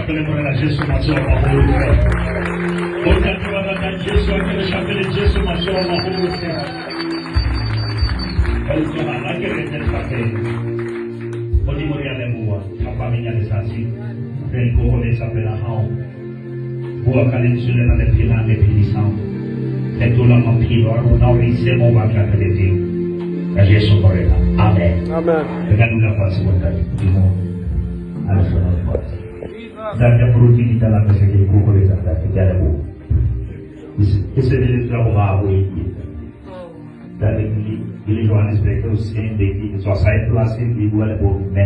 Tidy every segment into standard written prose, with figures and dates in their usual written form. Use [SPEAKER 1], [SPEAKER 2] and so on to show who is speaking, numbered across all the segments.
[SPEAKER 1] shapele Morena Jesu matsoho a maholo hle. Bontate ba ratang Jesu a ke re shapele Jesu matsoho a maholo hle. Ka utlwahala a ke re etse thapelo. Modimo re a leboha thapameng ya letsatsi re ikokobetsa pela hao. Bua ka lentswe lena le phelang le phedisang. Fetola maphelo a rona o re ise moo o batlang re be teng. Ka Jesu Morena. Amen.
[SPEAKER 2] Amen.
[SPEAKER 1] Re ka dula fatshe bontate. Modimo a le hlohonolofatse. Ntate moruti Ditalame hle ke ikokobetsa ntate ke a leboha. Ke sebeletso ya boraro e ke etsang. Ntate ke le ke le Johannesburg hoseng be ke tswa Cyprus ke bua le bomme.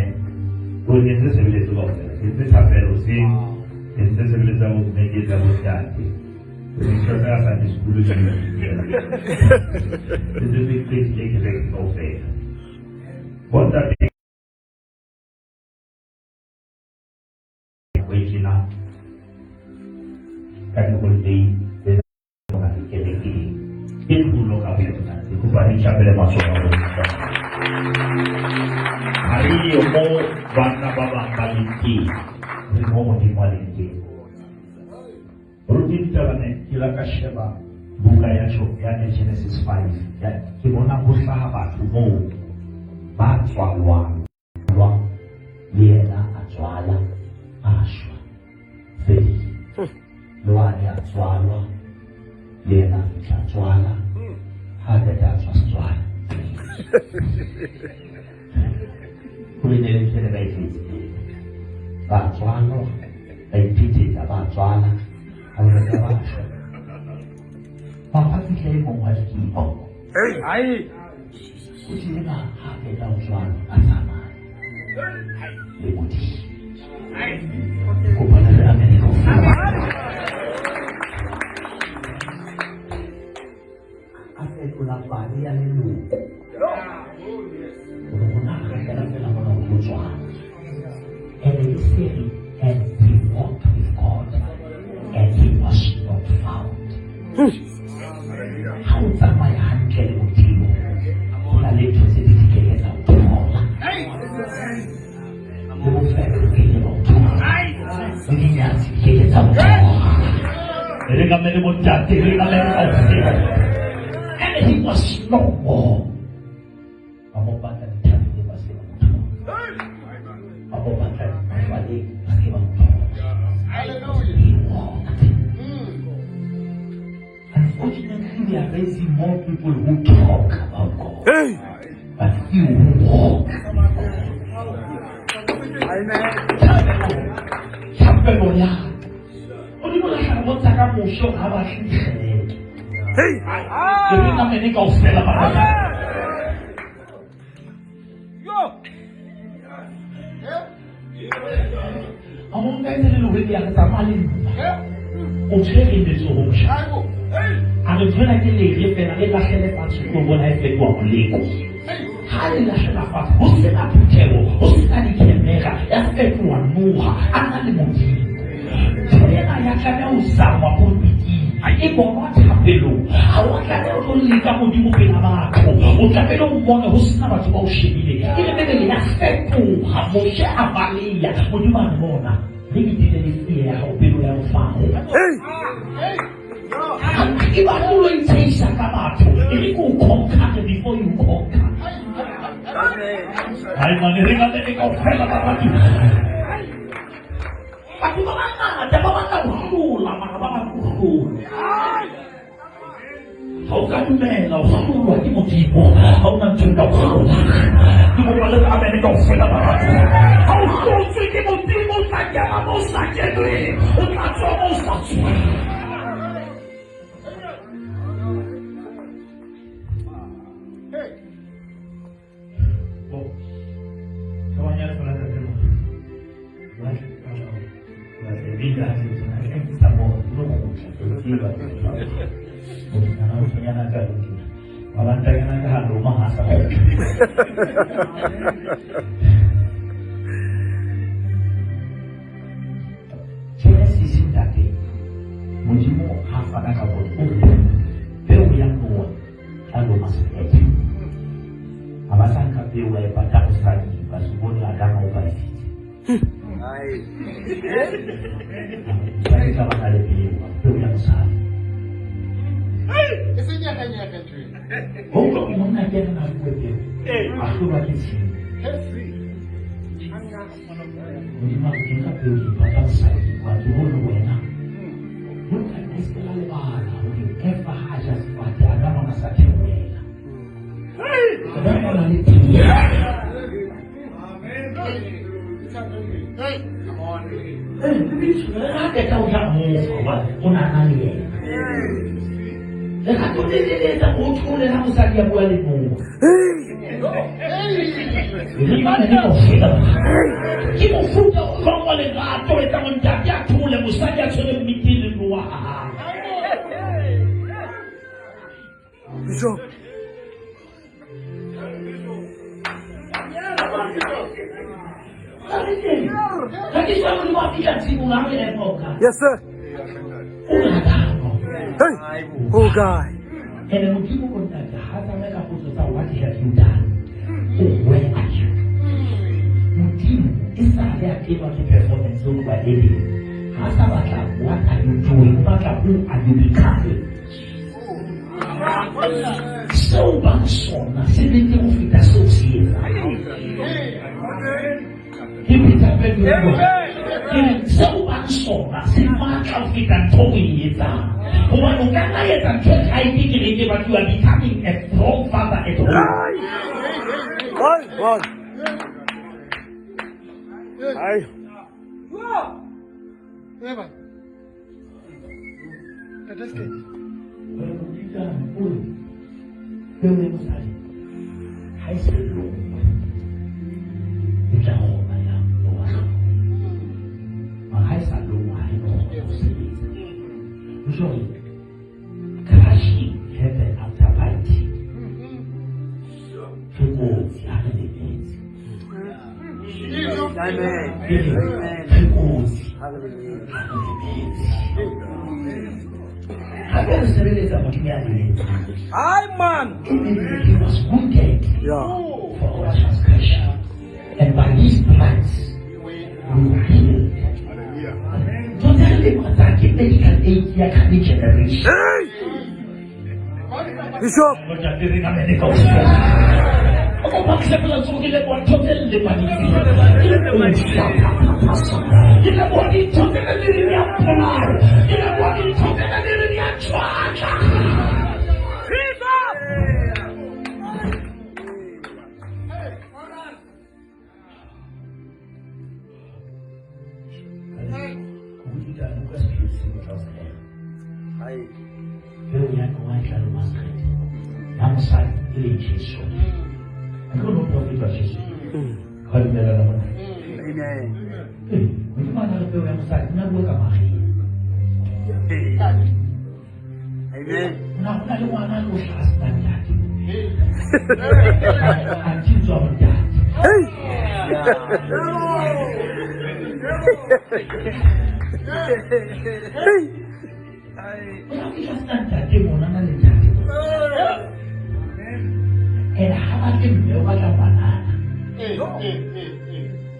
[SPEAKER 1] Ko ke entse sebeletso kaofela. Ke entse thapelo hoseng, ke entse sebeletso ya bomme ke etsa bontate. Ke ne ke tsa Sunday school le Ke ntse ke qetile kereke kaofela. Bontate nako e tjena ka di-holiday tse tsamaya dikerekeng ke tlolo ka boyona ke kopa re itjapele matsoho a rona ha re yo mo banna ba bang ba leng teng re mo modimo a leng teng Ruti ditaba ne ke la ka sheba buka ya ya Genesis 5 ya ke bona ho hlaha batho moo ba tswalwang le yena a tswala a shwa fedile le wane a tswalwa le yena a fitlha a tswala ha a qeta a tswa setswala go le ne le ntho e ne ba e tletse ba tswalwa ba iphetetsa ba tswala ga ba qeta ba shwa papa fitlha e mongwe wa dikimo o tlile ba ha qeta ho tswalwa a tsamaya le Modimo. Kopana le amene kaofela. A fetola pale ya leloko. Gore go na gatela fela mona go tlo tswala. And it is saying, and he walked with God, and he was not found. Ha o tsamaya hantle le Modimo, ho na le ntho tse ding di ke ke tsa o thola. Le bofebe bo ke ke ba o thola. Le dinyatsi di ke ke tsa o thola. Re ka mele bontate, re ka mele kaofela. And he was no more. Ba mo batla dithabeng ba se ba mo thola. Ba mo batla mafaleng ba se ba mo thola. He walked. Unfortunately, we are raising more people who talk about God,
[SPEAKER 2] Hey.
[SPEAKER 1] but few who walk with God. Thapelo ya ka. Modimo le tla re bontsha ka moso ha ba tle dikgeleke.
[SPEAKER 2] Hey.
[SPEAKER 1] Ke re namene kaofela ba rata. A mo nka ntse le lehwedi ya re tsamaya le nna. O tshwere letsohong sha. A re tshwela ke lere fela le lahlele fatshe o tlo bona e fetoha moleko. Ha le lahlela fatshe ho sena phutheho, ho sena dikemera, ya fetoha noha, a na le Modimo. Ntho ena ya tlameha ho zangwa pulpiting, e bonwa thapelong. Ha wa tlameha o tlo leka Modimo pela batho, o tlamehile o mmone ho sena batho ba o shebile. E re Bibele ya fetoha, Moshe a baleya, Modimo a re bona, re ke le tsie ya hao pelo ya Faro.
[SPEAKER 2] Hey.
[SPEAKER 1] E batle o lo itshehisa ka batho, e re ke o conquer before you conquer. Hai mane re ka le kaofela barati. Batho ba bangata ba batla ho hlola mara ba batla ho hlola. Ha o ka dumela ho hlolwa ke Modimo, ha o na ntho e ka o hlolang. Ke kopa le re amene kaofela barati. Ha o hlotswe ke Modimo, o tla kena mo o sa kenweng, o tla tswa mo o sa tsweng. Genesis ntate Modimo ha fana ka bone o re peo ya Noa tla loma serethe a ba sa nka peo a e pata mosadi ba se bone Adama o baisitse. Ba tla ba na le peo, peo ya mosadi.
[SPEAKER 2] E se nyegenyege ntho e.
[SPEAKER 1] Ho utlwa monna ke ena a fuwe peo. A hlolwa ke tshimo. Modimo a re ke nka peo ke ipata mosadi wa ke bone wena. Monna le se ke la lebala hore Efa ha a ja sefate Adama a sa theohela. Adama o na le peo. Ha qeta ho ja mofa hobane o na na le yena. Lerato le le etsa o thole ha mosadi a bua le noa. Ke mofuta o jwang wa lerato o etsang ntate a thole mosadi a tshwere mmiti le noa ha hae.
[SPEAKER 3] Bishop. Yes, sir. Hey. Oh, God.
[SPEAKER 1] Ene Modimo o ntate ha tsamaye ka potso tsa what have you done? O where are you? Modimo e sa le a tenwa ke performance o tloa Edene. Ha sa batla what are you doing? O batla who are you becoming? Seo bang sona se bete go feta seo se etsang. Ke pheta pelo ke re seo bang sona se matla ho feta ntho o e etsang. Hobane o ka nna etsa ntho e right kereke but you are becoming a strong father at home.
[SPEAKER 3] Ai, man. Ai.
[SPEAKER 2] Eba. Tata Skate.
[SPEAKER 1] Peo ya mosadi ha e sa longwe e tla kgona ya noa mara ha e sa longwa ha e no kgona ho sebetsa. Ho tjho hore crushing happen after biting. Re kotsi ha re lemetse.
[SPEAKER 3] Amen.
[SPEAKER 1] Ke re re kotsi
[SPEAKER 3] Ha re lemetse.
[SPEAKER 1] ha re lemetse. Hape re sebeletsa Modimo ya lemetseng.
[SPEAKER 3] Ai, man.
[SPEAKER 1] He was wounded
[SPEAKER 3] Yeah.
[SPEAKER 1] for our transgression, and by his stripes we were healed. Ntho tse re lematsang ke medical aid ya coming generation.
[SPEAKER 3] Hey. Bishop.
[SPEAKER 1] Ntate re ka medical school. O ko phakise pela tsogo ke leboha ntho tse lemaditseng. Ke leboha Ke leboha dintho tse ne di re di a mpolaya. Ke leboha dintho tse ne di re di a tshwatla.
[SPEAKER 3] Ai.
[SPEAKER 1] Peo ya Noa e tla loma sekgethe. Ya mosadi e leng Jesu. A ke no profeta Jesu. Ka dumela la mona.
[SPEAKER 3] Amen.
[SPEAKER 1] Eh, Modimo a na le peo ya mosadi, o na bua ka Maria.
[SPEAKER 3] Amen.
[SPEAKER 1] Na ho na le ngwana a tlo hlaha a sena ntate. Anthe o tswa ho ntate.
[SPEAKER 3] Hey. Hey.
[SPEAKER 1] O na fihla a sena ntate mona, a na le ntate. And ha batle mme, o batla ngwanana.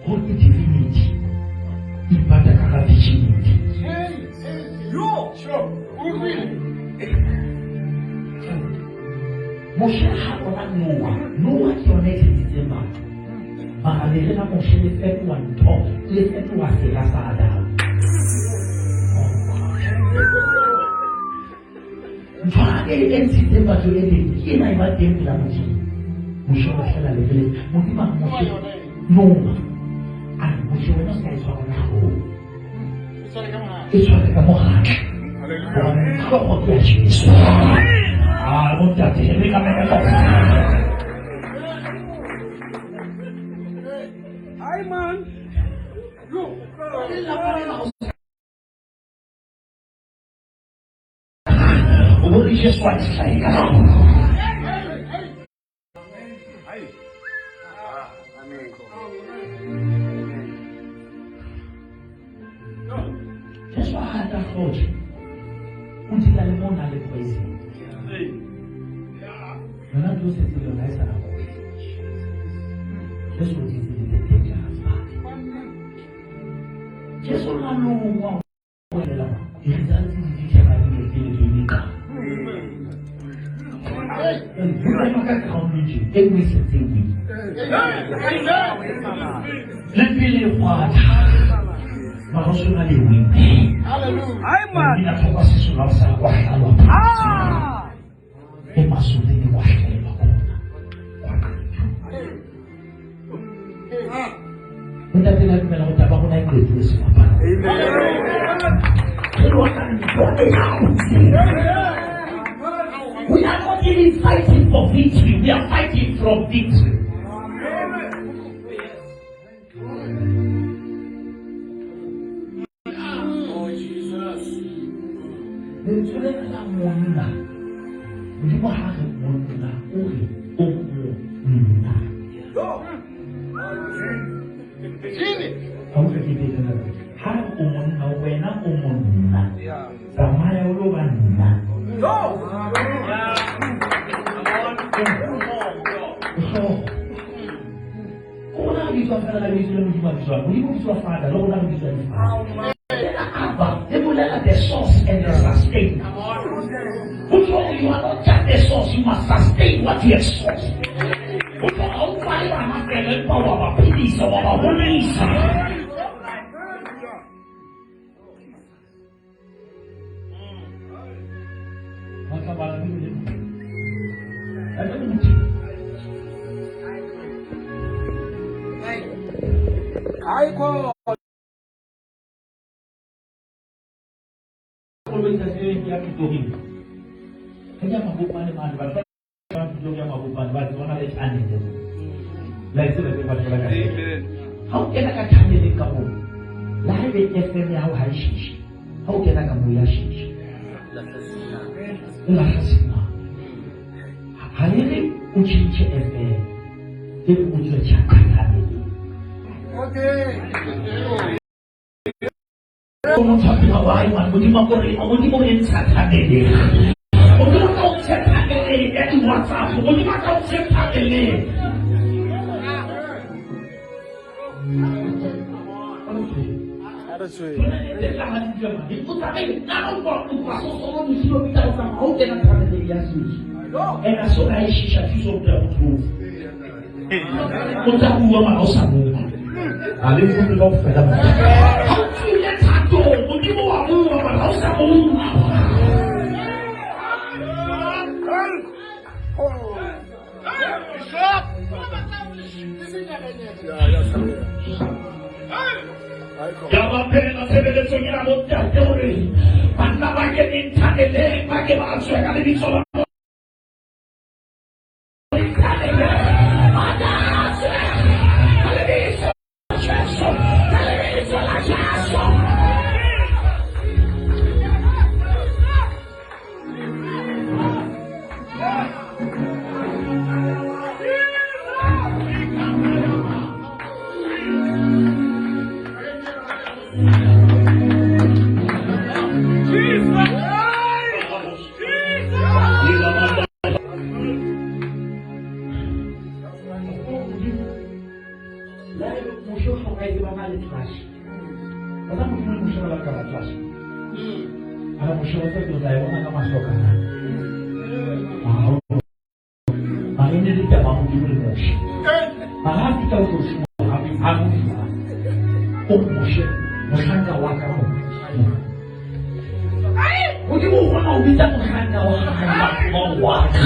[SPEAKER 1] Ho ke divinity. Ipata ka hara virginity.
[SPEAKER 2] Sure. Utlwile.
[SPEAKER 1] Moshe ha bona Noah, Noah ke yona e thetsitseng batho. Mara lere la Moshe le fetoha ntho, le fetoha sera sa Adama. Oh God. Ntho e e ntshitseng batho e teng, ke ena e ba teng pela Modimo. Moshe o lahlela lere le Modimo a re Moshe, Noah, a re Moshe wena o se ka e tshwara ka hloohong.
[SPEAKER 2] E tshware ka mohatla.
[SPEAKER 1] E tshware ka mohatla. Hobane hlooho ke ya Jesu. Ah, bontate, re ka mela.
[SPEAKER 3] Ai, man.
[SPEAKER 1] O bone Jesu a hlahe ka hlooho.
[SPEAKER 3] Amen.
[SPEAKER 1] Jesu a hata hlooho tje. O dula le mona le poison. Yona ntho o setse le yona ha e sa na kotsi. Jesu o dutse le the dangerous part. malongwa wena di-results di fitlhela dilo tse le di ka ema ka ground nje e nngwe e setse e le pele kgwatha mara o sena le win mina tlhoka sesola o sa kwahlalwa e masoleng e kwahlelwa khona ntate la dumela go taba gona e qetile sefapano We are not even fighting for victory, we are fighting from victory.
[SPEAKER 2] Oh, Jesus.
[SPEAKER 1] Lentswe lena la monna, Modimo ha re monna, o re o monna. Ha o ke ke ha re o monna, wena o monna. Tsamaya o lo ba nna. O hlooho. Ko rona re bitswa fela ka lebitso le Modimo a bitswang. Modimo o bitswa Father, le rona re bitswa di-Father. Abba, e bolela the source and the sustainer. Ho tjho hore you are not just the source, you must sustain what you have sourced. Ho tjho ha o tswale bana fela, empa wa ba phedisa, wa ba holisa. Ba tla bala Bibele. Ka jeno
[SPEAKER 3] Hayi khona.
[SPEAKER 1] Koloi tsatsi le leng ke ya Pretoria. Ge ke ya Mabopane mane, batho ba Pretoria Mabopane ba tseba na le tunnel. La e tseba ke batho ba ka. Ha o kena ka tunneleng ka moo, le ha ebe FM ya hao ha e shishe, ha o kena ka moo ya shisha. E lahla signal. Ha e re o tjhentjhe FM, e re o tswe tunneleng.
[SPEAKER 2] Okay.
[SPEAKER 1] O motho a phela wa hae, Modimo a ko re, Modimo o re ntsha tunneleng. Modimo a ka o ntsha tunneleng ya di-WhatsApp. Modimo a ka o ntsha tunneleng. And a so ga e shisha thuso o tla botlhoko. O tla bua mara o sa bua. A le nkutlwe kaofela motho. Ha o tswile thatong, Modimo wa bua mara ha o sa bua. Ka ba phela tshebeletsong ena bontate hore banna ba keneng thaneleng ba ke ba tswe ka lebitso la Moshe o hlokahetse ba na le trash. Ba tla Modimo le Moshe ba ka ba trash. Ara Moshe wa tseba ke tla e bona ka mahlo ka na. Mara e ne le taba ya Modimo le Moshe. Mara ha fihla ho tlo simoloha, ha mo fihla. O re Moshe, mohlanka wa ka mo. Modimo o kgona ho bitsa mohlanka wa hae wa ka.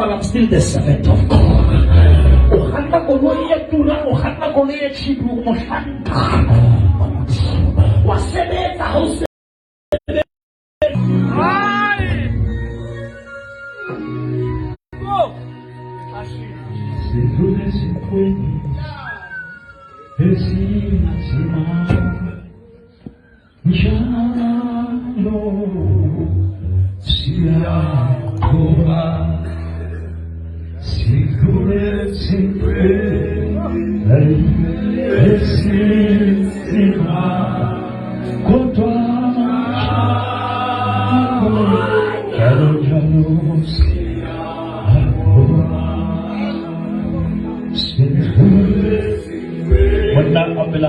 [SPEAKER 1] I'm still the servant of God. O kganna koloi e turang, o kganna koloi e cheap, o mohlanka wa Modimo. Wa sebetsa ha o sebetsa. Sedlule ezinkweni ezinzima njalo siyaqhuba sidlule ezintweni ezinzima kodwa njalo njalo siyaqhuba.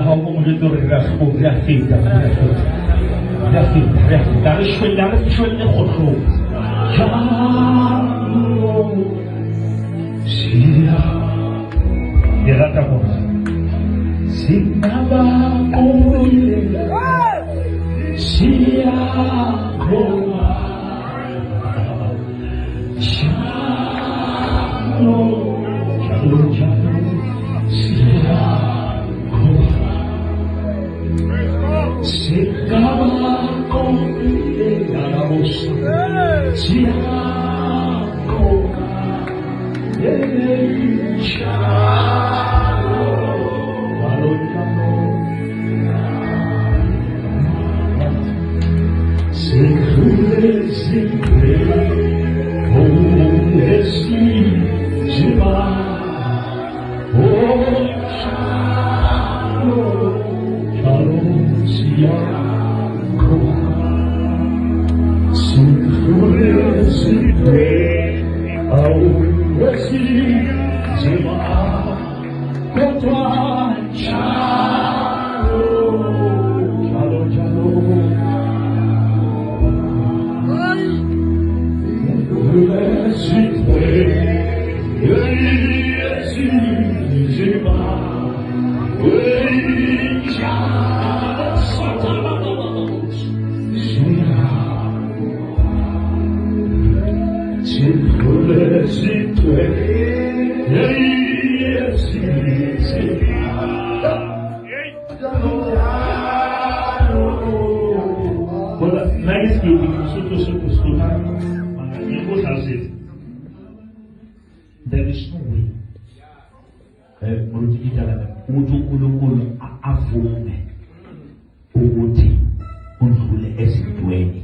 [SPEAKER 1] gago o mo jwetse gore re a re a feta re a feta re a feta re a feta re shwelle re shwelle kgotlong jalo sia ke rata gore sinabakolile siyakhoba jalo jalo jalo siyakhoba sinabakolile yarabosa siyakhoba jalo jalo jalo Jalo, jalo. There is no way. Moruti Ditalana, uthi uNkulunkulu avume ukuthi undlule ezintweni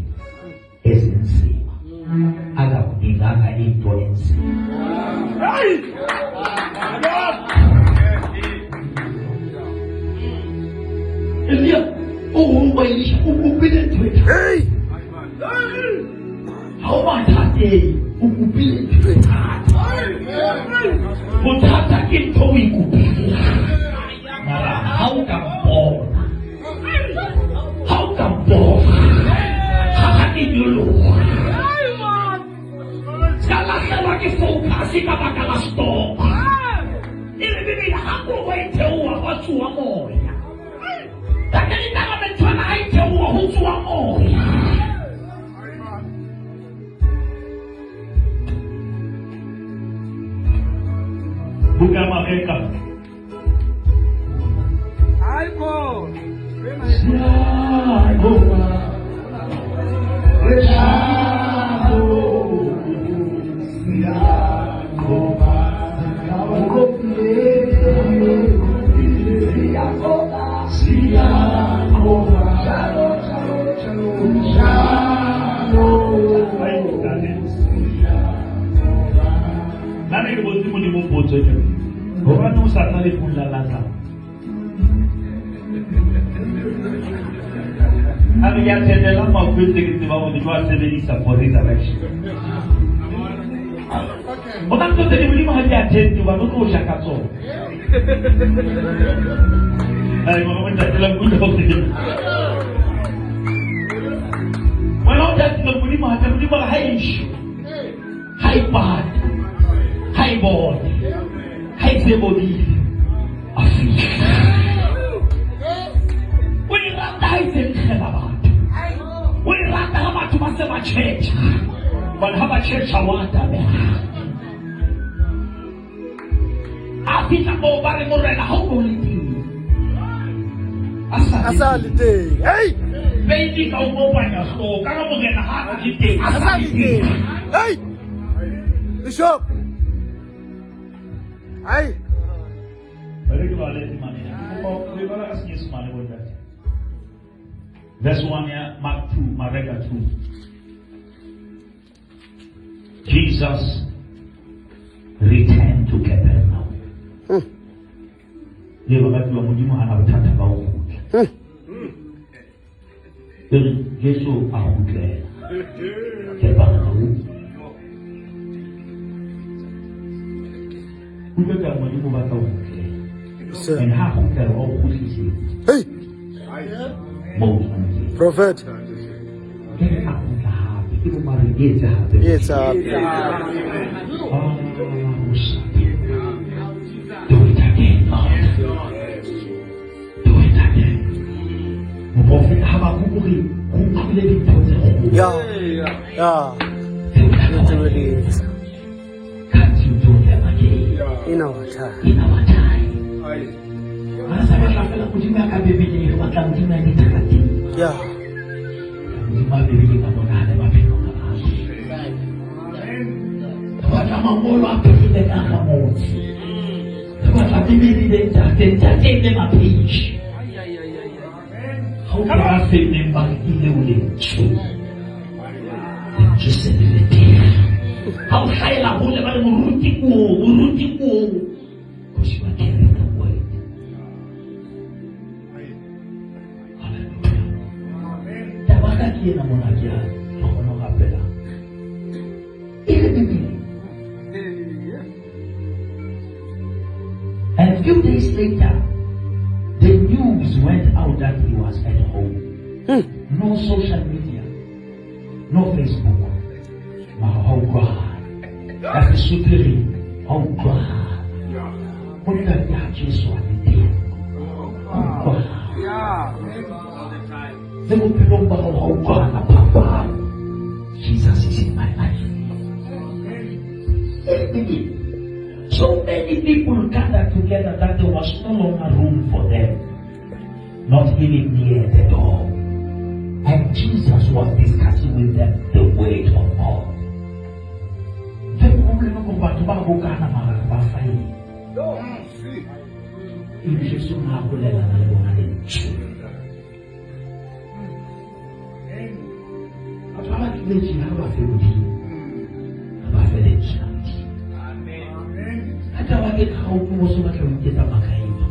[SPEAKER 1] ezinzima akakunikanga into enzima. Elia o o Elisha o kopile ntho e thata.
[SPEAKER 3] Hey!
[SPEAKER 1] Ha o mathateng o kopile ntho e thata. Bothata ke ntho o e kopileng. Mara ha o ka mpona, ha o ka mpona, ga ga ke nyologa. Ska lahlelwa ke focus ka baka la stock. E re Bibele ha kobo e theoha hwa tsoha moya. Ntate ditaba nthwana ha e theoha ho tsoha moya. Buka ya Mareka.
[SPEAKER 3] Hayi khona.
[SPEAKER 1] Siyabonga. Nna ne ke botse Modimo potso e re, hobaneng o sa tla lefung la Lazaro? A re ke a thetela mafu ntse ke tseba hore ke tlo a sebedisa for resurrection. Ho na ntho tse ding Modimo ha di attend hobane o tlo ja ka tsona. Ai, mama, ntate la nkutlwa hore wena o tatile Modimo ha Modimo ha e shwe, ha e pate, ha e bone, ha e se bodile, a fihla. O e rata ha e se nkgela batho. O e rata ha batho ba se ba tjhetjha. Hobane ha ba tjhetjha wa tabeha. A fihla moo ba re morena ha o no le teng. A sa
[SPEAKER 3] A sa le teng. Hey!
[SPEAKER 1] Baby ka o kopanya hlooho ka re morena ha a le teng. A
[SPEAKER 3] A
[SPEAKER 1] sa
[SPEAKER 3] sa
[SPEAKER 1] le
[SPEAKER 3] le
[SPEAKER 1] teng.
[SPEAKER 3] teng. Hey! Bishop. Hayi.
[SPEAKER 1] Ba re ke bale temana ena. Ke kopa ho e bala ka Senyesemane bo ntate. Verse 1 ya Mark 2, Mareka 2. Jesus returned to Capernaum. Le baratuwa Modimo hana bothata ba ho kgutla. E re Jesu a kgutlela Capernaum. Utlwe ka Modimo o batla ho kgutlela.
[SPEAKER 3] Sir.
[SPEAKER 1] And ha kgutla re ba o kgutlisetsa
[SPEAKER 3] Hey.
[SPEAKER 1] moo o tshwanetseng.
[SPEAKER 3] Prophet.
[SPEAKER 1] Ke re a kgutla hape ke bo mare e etse hape.
[SPEAKER 3] Yes, hape.
[SPEAKER 1] Oh, Do it again, Lord. Do it again. Moprofeta Habakkuk o re ho utlwile dintho tse kgolo.
[SPEAKER 3] Yeah. Yeah.
[SPEAKER 1] Tseo tla ka wa
[SPEAKER 3] Tsweletsa.
[SPEAKER 1] Can't you do them again
[SPEAKER 3] In our time.
[SPEAKER 1] in our time? Ha re sa batla fela Modimo ya ka Bibeleng, re batla Modimo ya diterateng.
[SPEAKER 3] Yeah.
[SPEAKER 1] Modimo wa Bibeleng a bonahale maphelong a batho. Re batla mangolo a phedile ka hara motse. Re batla Bibele le ntate, ntate le mapage. Ha o ba fenneng ba re ke leo lentswe. Lentswe se le le teng. Ha o hlahela hole ba re moruti koo, moruti koo. Because you are carrying the word. Hallelujah. Taba ka ke ena mona ke a ke kgona ho rapela. E re Bibele. And a few days later, the news went out that he was at home. No social media, no Facebook. Mara ha utlwahala. Ya Sesotho e reng, ha utlwahala. Ho ntate ha Jesu a le teng. Ha utlwahala. Le bophelong ba hao ha utlwahala phapang. Jesus is in my life. Everything. So many people gathered together that there was no longer room for them, not even near the door. And Jesus was discussing with them the word of God. The problem ke batho ba bokana mara ba faile. Ebe Jesu o ne a bolelana le bona lentswe. Batho ba ba tlile tjena ha ba fe Modimo. Ha ba fe lentswe la Modimo. Ha taba ke kgaoke bo se batla ho iketsa makaeba.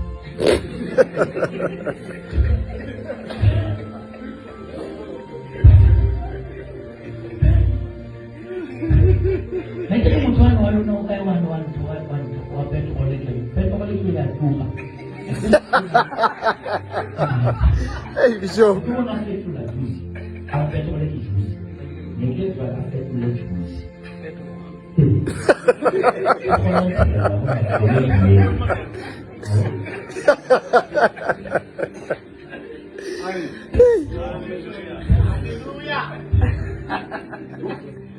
[SPEAKER 1] Ne ke le motho wane wa lona o kae wane wa ntho wa wa ntho wa petrol ke petrol ke ile ya tura.
[SPEAKER 3] Hey, Bishop.
[SPEAKER 1] Ke bona fetola juice. Ha petrol ke juice. Ne ke tswa ka fetola juice. Ke kgona ho phela hona koloing eo.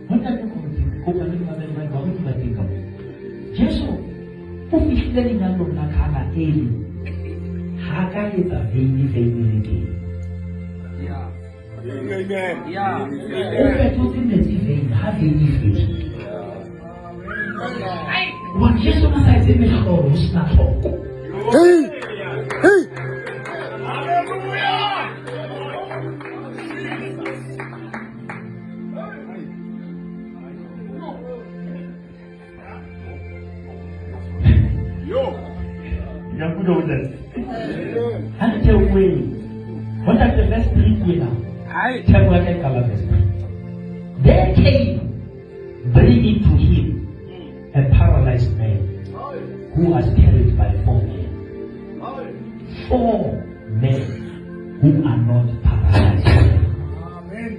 [SPEAKER 1] Ho ntate Modimo, kopa le mamele ba baruti ba teng ka moo. Jesu o fihlile lenyalong la Kana ele ha ka etsa veine veine le teng. O fetotse metsi veine ha veine e fedile. Hobane Jesu o sa etse mehlolo ho sena tlhoko.
[SPEAKER 3] Hey. Hey.
[SPEAKER 1] Nyakudo o ntate. Ha re theoheng. Ho ntate verse 3 kwena. Theko ya ka e qala verse 3. There came bringing to him a paralyzed man who was carried by four men. Four men who are not paralyzed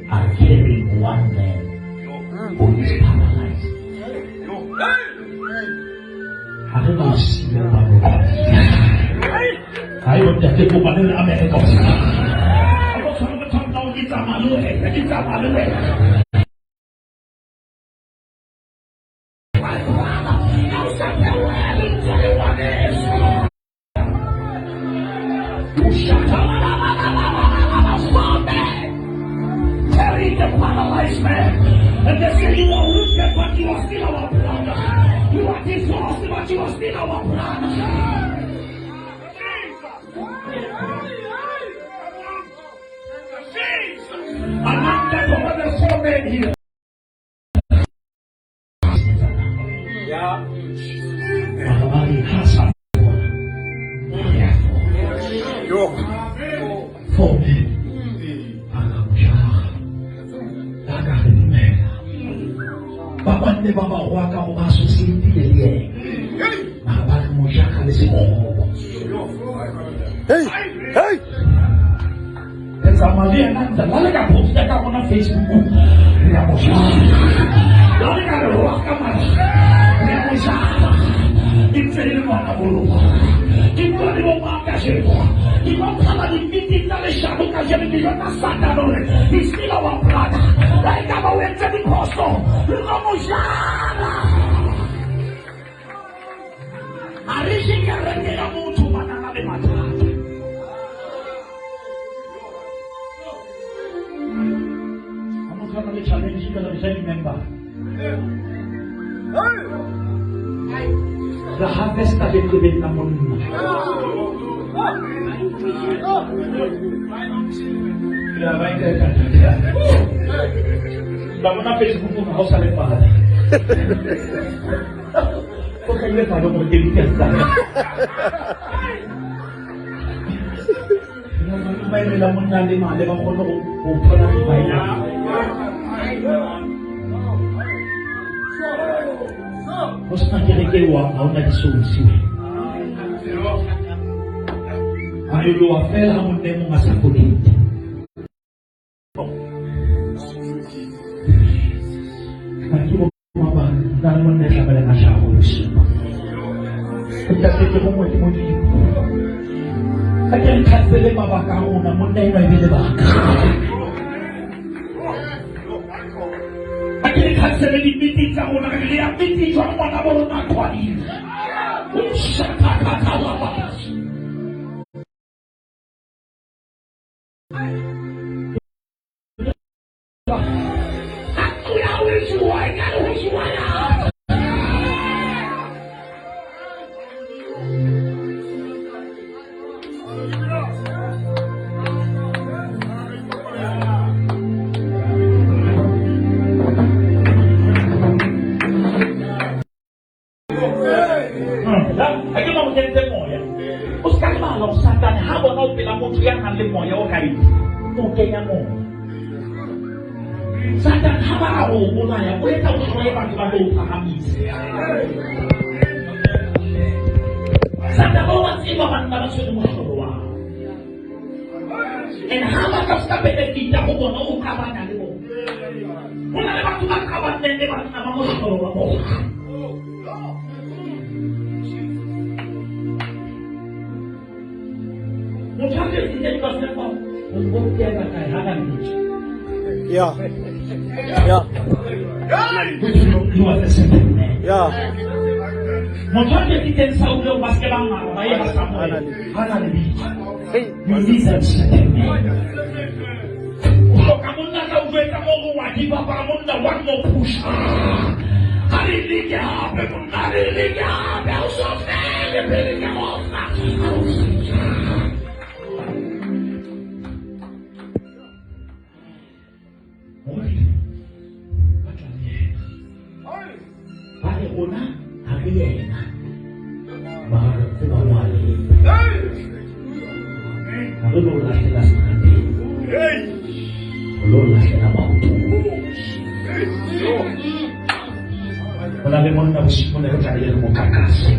[SPEAKER 1] are carrying one man who is paralyzed. Ha re no siya ba no. Hayi bo ntate kopa le re America. Ha o tshwane go tshwanela hore ke tsamaya le wena, ke tsamaya le wena. My brother, ha o sa theohele ntse le ngwaneso. O shaka four men carrying the paralyzed man. And they say you are wounded, but you are still our brother. You are divorced, but you are still our brother. Among them were the four men here. Mara ba re, ha sa bona. Re a fola. Four men. Ba ka mo jara. Ba ka re dumela. Ba banne ba ba roa ka go ba associate le yena. Mara ba re mo jara le sekgobo.
[SPEAKER 3] Hey. Hey.
[SPEAKER 1] Re tsamaya le yena ntse la le ka posta ka rona Facebook re ya mo jala. La le ka re roa ka mara re ya mo jala. E ntse e le ngwana boloko. Ke bua le bo mang kajeno? Ke tlo qhala di-meeting tsa leshano kajeno ke jwetsa Satane hore he's still our brother. La ekaba o entse diphoso re tlo mo jala. Ha re je kereke ya motho bana le mathata. Ha motho a na le challenge ka re ja di-member. Re harvesta leqebeng la monna. Ba bona Facebook ha o sa le fada. O hlahile fada gore ke ditesta. Ba emela monna le male ba kgone go thola dibaena. Go sena kereke e wang ga o na di-souls wena. A nyoloha fela ha monna e mong a sa connecte. Ke bo ba na le monna e tlameleng a hlago bosigo. Ntate ke gongwe ke Modimo. A ke re khansele mabaka a rona monna enwa e be lebaka. A ke re khansele di-meeting tsa rona re ya meeting jwang ngwana bo rona a qhwadile. O shakakathalaba. Ha ke mo kentse moya o se ka lebala gore satane ha bona o pela motho ya nang le moya o right o kenya moya satane ha ba ra go bolaya o etsa o hloye batho ba tlo o phahamisa satane o wa tseba banna ba tshwere mohlolo wa and ha ba ka se ka benefita go bona o qabana le bona go na le batho ba qabanneng le banna ba mohlolo wa bona. Motho a tletsitse dikosepo o kena kae ha na lebitso.
[SPEAKER 3] Yeah. Yeah.
[SPEAKER 1] You are the second man.
[SPEAKER 3] Yeah.
[SPEAKER 1] Motho a tletsitseng Saule o ba se ke ba ngala ba ye ba Samuel ha na lebitso.
[SPEAKER 3] Hey.
[SPEAKER 1] You need that second man. O hloka monna tla o jwetsa mo go wa give up monna one more push. Ha re leke hape monna re leke hape ha o so fele pele ke ofa. Bohle ba tla le yena. Ba re rona ha re yena. Mara re tseba o a leka. Ha re lo lahlela seterateng. Re lo lahlela maotong. Ho na le monna bosiu mona re tlabe re mo kakase.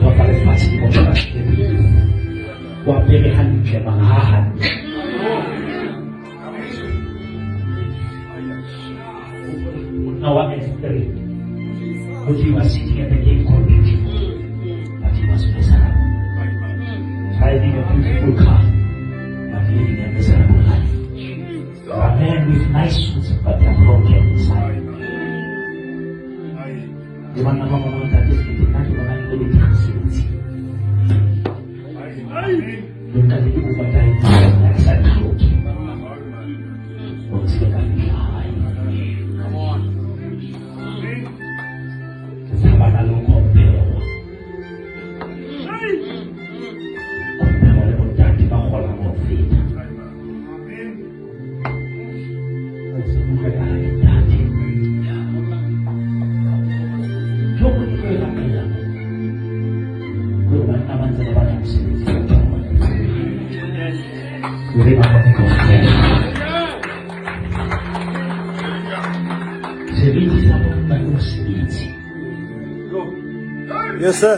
[SPEAKER 1] Tota lefatshe le mo tshwara pele. O apere hantle mara ha hantle. Monna wa S3 which he was sitting at the gate called Beautiful, but he was miserable. Driving a beautiful car, but living a miserable life. A man with nice suits, but they are broken inside. Le banna ba bangwe ntate Sekete, nna ke bona le betere mosebetsi. Le ntate ke overtime, ha ke sa di hloke. Hore se ke ka fihla hae. Ke tshabana le ho compare-wa. Compare-wa le bontate ba kgolang ho feta.
[SPEAKER 3] Yes, sir.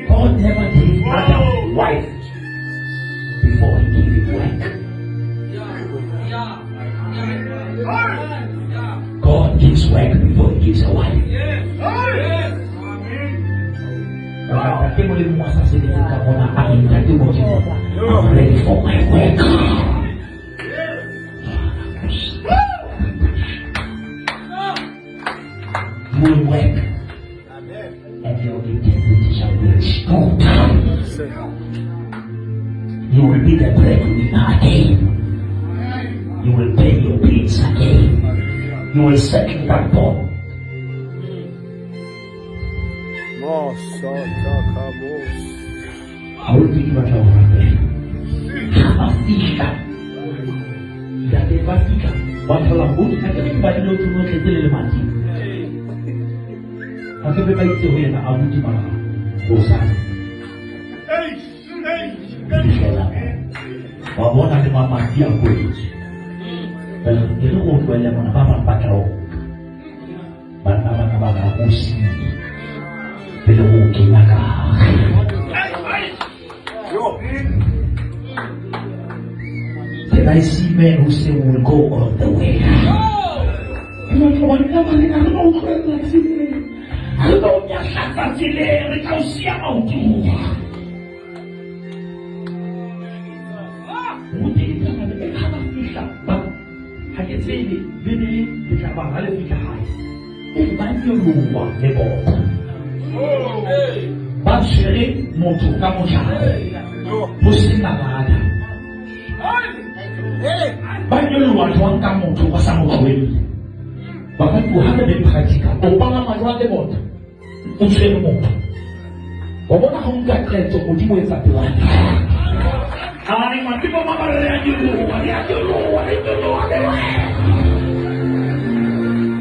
[SPEAKER 1] God never gave Adam wife. before he gave him work. God gives work before he gives a wife. Ntate Molimo a sa sebetseng ka mona a re ntate Modimo, I'm ready for my work. You will work and your integrity shall be restored. You will be the breadwinner again. You will pay your bills again. You will settle that bond.
[SPEAKER 3] Masatakabosh.
[SPEAKER 1] Ha o ke batla ho rapela. Ha ba fihla, ntate ba fihla, ba thola ho ha ke ke badile o tlo tletse le lemati. Ha ke be ba itse ho yena abuti mara hosane. Fihlela wa bona le mamati a kwetswe. Jwale e re go tlohelle mona ba bang ba tla o nka. Banna bana ba ba o siye pele go o kenya ka hare. Can I see men who say we will go all the way? Ke batla banna ba rena re ba utlwella tseleng. Re ba o nyahlatsa tseleng, re tla o siya maotong. Ho teng taba e ha ba fihla ba ha ke tsebe Bibele le tla bala ha le fihla hae. E re ba nyoloha le bona. Ba tshwere motho ka mojaro. Ho sena lada. Ba nyoloha jwang ka motho ba sa mo tlohelle? Ba ka tloha re be practical. O palama jwang le bona? O tshwere motho. Wa bona ha o nka qeto Modimo o etsa plan. Ai, matimo ma ba re a nyoloha, re a nyoloha, re nyoloha le wena.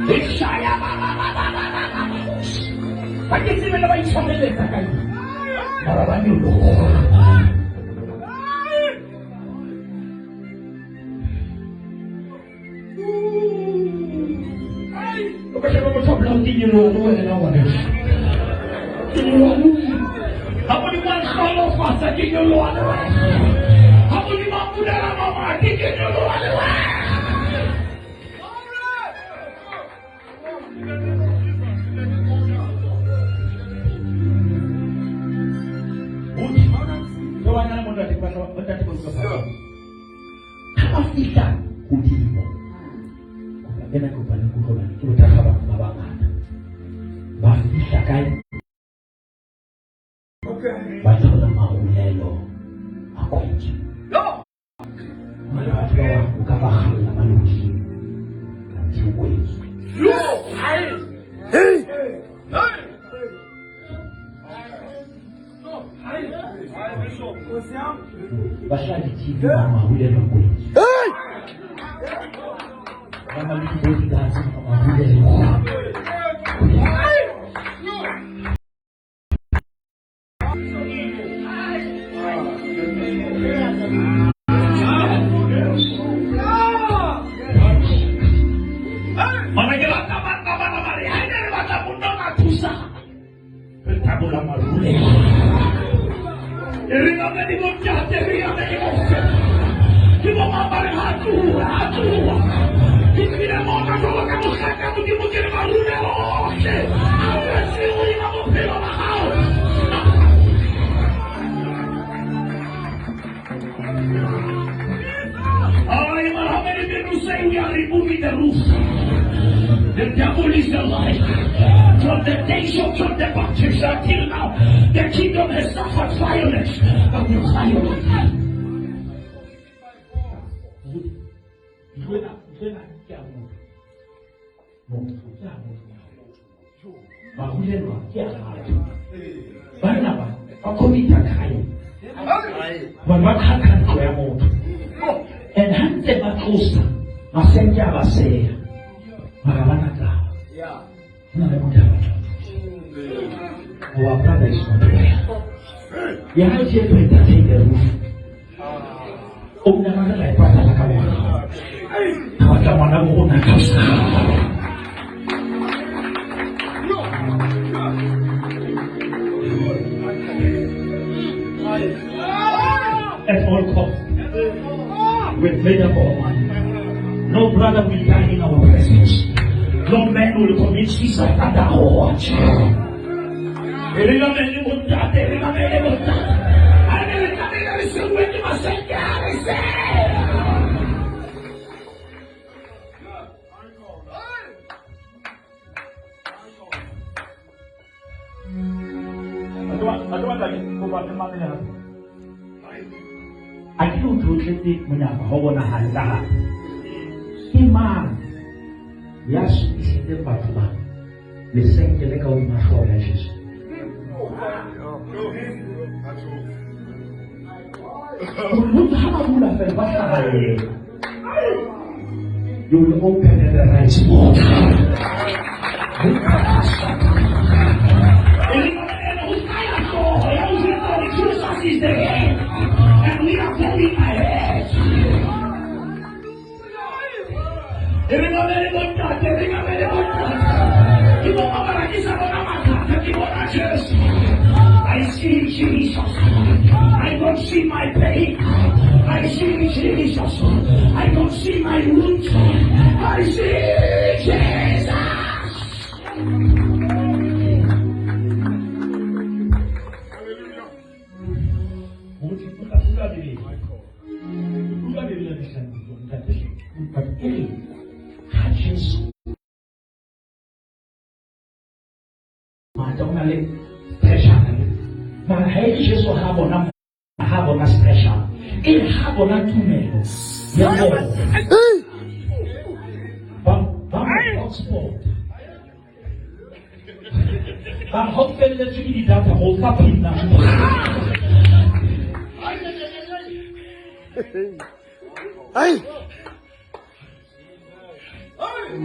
[SPEAKER 1] E shaya ba ba ba ba ba ba ba. Ba ke tsebe le ba itshwareletsa ka eng. Mara ba nyoloha. O ka sheba motho a bolao ke nyoloha le wena ngwaneso. Ke nyoloha le wena. Ha Modimo a nhlolofatsa ke nyoloha le wena. Ha Modimo a mpulela mamati ke nyoloha le wena. Ha ba fihla hodimo, kopa ena ke kopa le nkutlwe hobane ke bothakga ba ba bangata. Ba fihla kae? Ba thola marulelo a kwetswe. Hona le batho ba bang o ka ba kgalla ba le hodimo, kanthe o kwetswe. Ba hlaha di-TV ba marulelo a kwetswe. Ba na le di-bodyguards ba marulelo. Mana ke batla banna bana ba re ha ne re batla monna o ka thusa re tabola marulelo e re ngame di bontate re ngame ke bofe ke bo mang ba re ha tloha ha tloha ke tlile mona jwalo ka mohlanka Modimo ke re marulelo ohle a wetse hodima bophelo ba hao. Ay, but how many people say we are removing the roof? The devil is a liar. From the days of John the Baptist until now, the kingdom has suffered violence, but the violence. Ntho ena ke a motho. Motho ke a motho. Marulelo ke a batho. Banna ba ba commit-a crime. Hobane ba qhaqha ntlo ya motho. And ha ntse ba tlosa, masenke a ba seya. Mara ba na taba. Ho na le motho a batlang. Our brother is not well. We are not here to entertain the roof. O nna re la e patala ka bona. Re batla ngwana bo rona ka hosane. At all costs. made up our mind. No brother will die in our presence. No man will commit suicide under our watch. A ke o tlotletse monyako ga o bonagale ka gare ke mang ya supisitseng batho ba lesenke le ka godima tlhogo ya jesu gore ga ba bula fela ba tlhagalela. You will open at the right spot. Jesus is the head, and we are going ahead. Re mamele bontate, re mamele bontate. Ke bo mabara ke sa bona mathata, ke bona Jesu. I see Jesus. I don't see my pain. I see Jesus. I don't see my wounds. I see Jesus. Motho o tla utlwa Bibele. Utlwa Bibele re hlano, ntate hle. But e re, ha Jesu matla o na le pressure ne mara ha e le Jesu ha bona ha bona pressure e re ha bona tumelo ya bona ba ba mo hotspot ba ha o felletswe ke di-data go fa pin number.
[SPEAKER 3] Hey.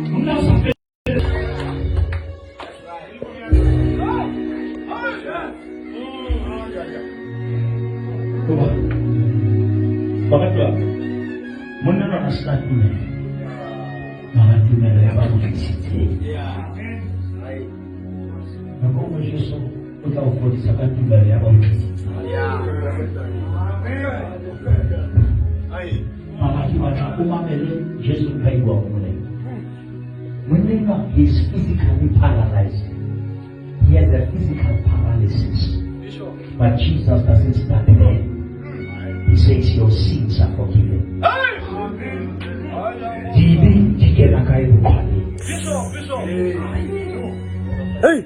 [SPEAKER 1] Monna o sa Goba, baratuwa, monna enwa a sena tumelo, mara tumelo ya ba mo tlisitseng. Nako nngwe Jesu o tla o fodisa ka tumelo ya ba mo tlisitseng. Mara ke batla o mamele Jesu ka e bua go molemo. Monna enwa, he is physically paralyzed. He has a physical paralysis. But Jesus doesn't stop there. He says your sins are forgiven. Dibe di kena kae boqhwaleng?
[SPEAKER 3] Hey.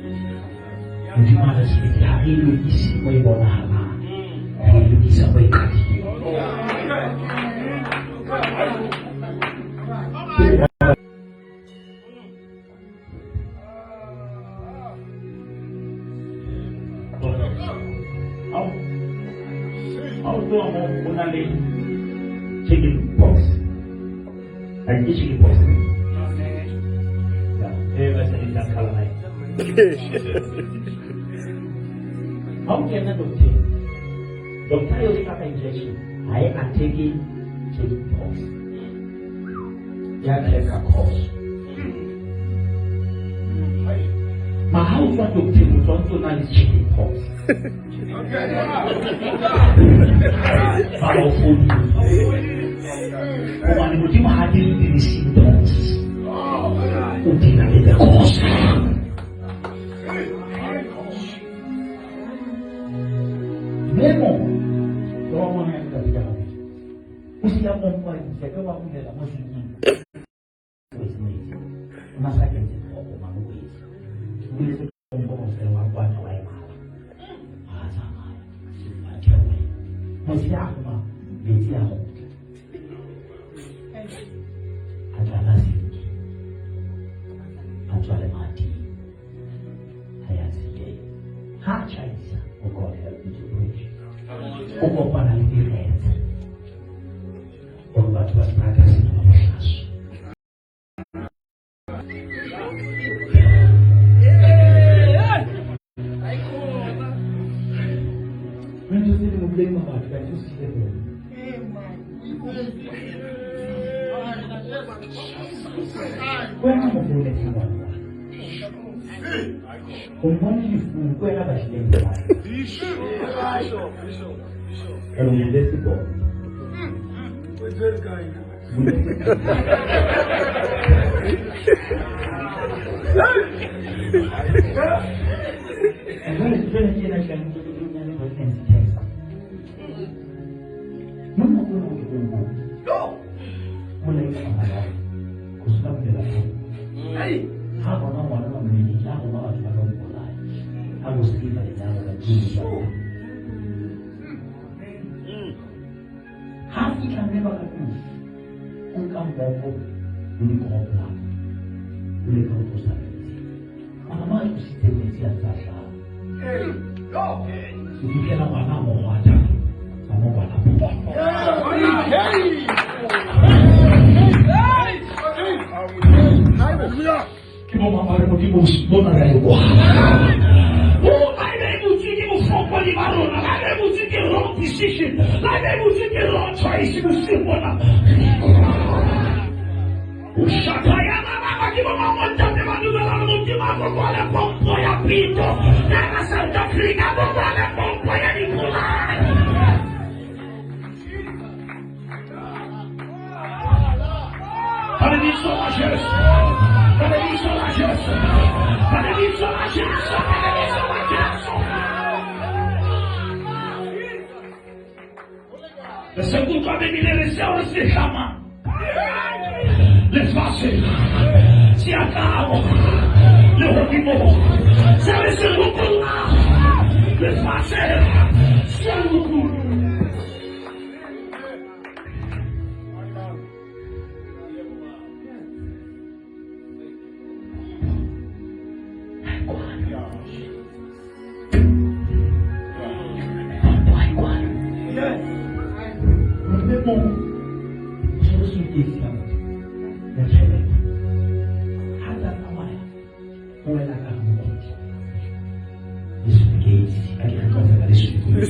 [SPEAKER 1] Modimo a re sebete ha re e lokise mo e bonahalang, re e lokisa mo e qadileng. Ha o tloha mo o na le chicken pox. A ke chicken pox. Ya, e ba se di kala. Ha o kena doctor, doctor yo hlaba injection, ha e attack chicken pox. Ya check cause. Ma ha o tswa doctor o tswa ntso na le chicken pox. Ba o fodile. Hobane Modimo ha deal le di-symptoms. O deala le the cause. Memo wa ngwana ya ntate ka gape. O sia mo mmadisa ka ba bulela mo sinking. O na sa kentse tlhoko mane o etse. O buletse pompo fela wa kwata wa e mala. A tsamaya. A theohela. Mosiago ma metsi a kgutla. A tlala sinki. A tswa lemating. A ya tseleng. Ha a tjhaisa, oh God help me to preach. O kopana le diretse. Gore batho ba seterata sena ba bohlaswa. Ntho tse dingwe blame batho ka o sile bona. Wena motho o letsa ngwana wa. O mmone lefung ke wena ba tlileng bona. Re o letse bona. Jwale ke ena tlang ke na le pregnancy test. Monna ke yona ke o molaetsa ngwana go sena bolela ha bona ngwana wa mmele ke a roma batho ba tlo mpolaya a go selifa lenyalo la tšeo ha fitlha mme ba ka tlung o nka mmopo le dikoropolao o leka go tlosa metsi ngwana ma a tlositse metsi a tsa tlhaa o fitlhela ngwana a mo gwata a mo kwala ke bo mang ba re modimo bona re a e kwala o a e botse ke bofokodi ba rona la e botse ke wrong decision la e botse ke wrong choice bosigo bona o shaka ya baba ke bo mang bontate ba dumela le modimo a kokwale pompo ya pito ya South Africa kokwale pompo ya dikolai Ka lebitso la Jesu. Ka lebitso la Jesu. Ka lebitso la Jesu. Ka lebitso la Jesu. Re se kutlwa Bibele re seo re se hlamang lefase se a tlao legodimong se re se lokollang lefase se a lokolla.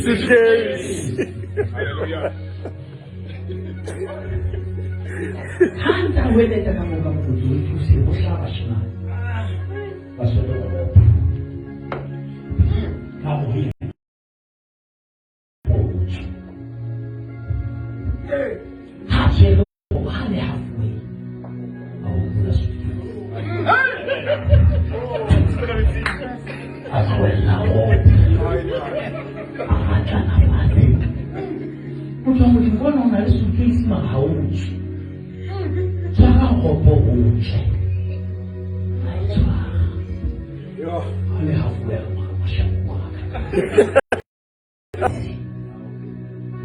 [SPEAKER 3] Suitcase.
[SPEAKER 1] Ha ntse a hweletsa ka moo ka mokoti o thuse go hlaba bashemane ba swere go lopa ka go ha tshwere ha le halfway a o bula suitcase a tlohella rope a ratlana fatshe motho wa modimo bona o na le suitcase mara ha o tswe tshwara ropo o tswe a e tshwara a le halfway a mashako a ka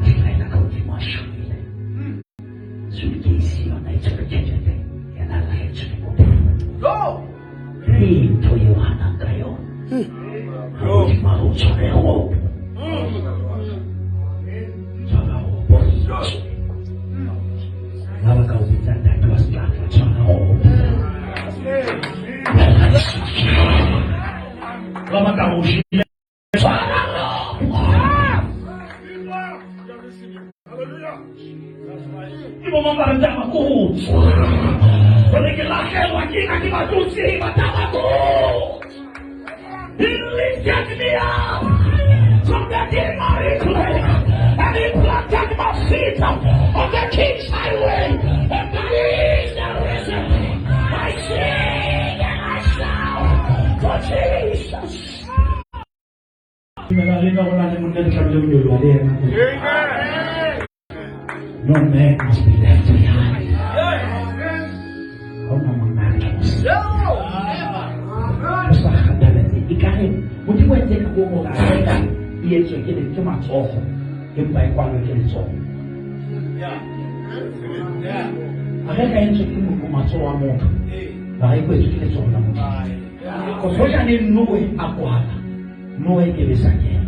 [SPEAKER 1] hlaela ka godimo a šomile suitcase yona e tshwere tšhelete yena a laetswe ke bophelo ke ntho eo hanang ka yona godimo a o tshware ropo tshwara ropo ba ba ka o bitsa ntate wa setlatla tshwara ropo ba ba ka o jele Ke bo mang ba re taba ko go tswa gore ke latlhelwa ke na ke batlo tseba taba ko. He lifted me up from the miry clay and he planted my feet on the king's highway, and that is the reason I sing and I shout for Jesus. Dumela le nna go na le monna re tlamehile go nyoloha le yena. No man must be left behind. Ha ona monna a tla mo siya. Ho sa kgathalatsehe. Ekare Modimo o entse ka boomo hore areka e etswe ke ke matsoho empa e kwalwe ke letsoho. Areka e entswe ke matsoho a motho, mara e kwetswe ke letsoho la Modimo. Because hojane Noe a kwala, Noe e be sa kena.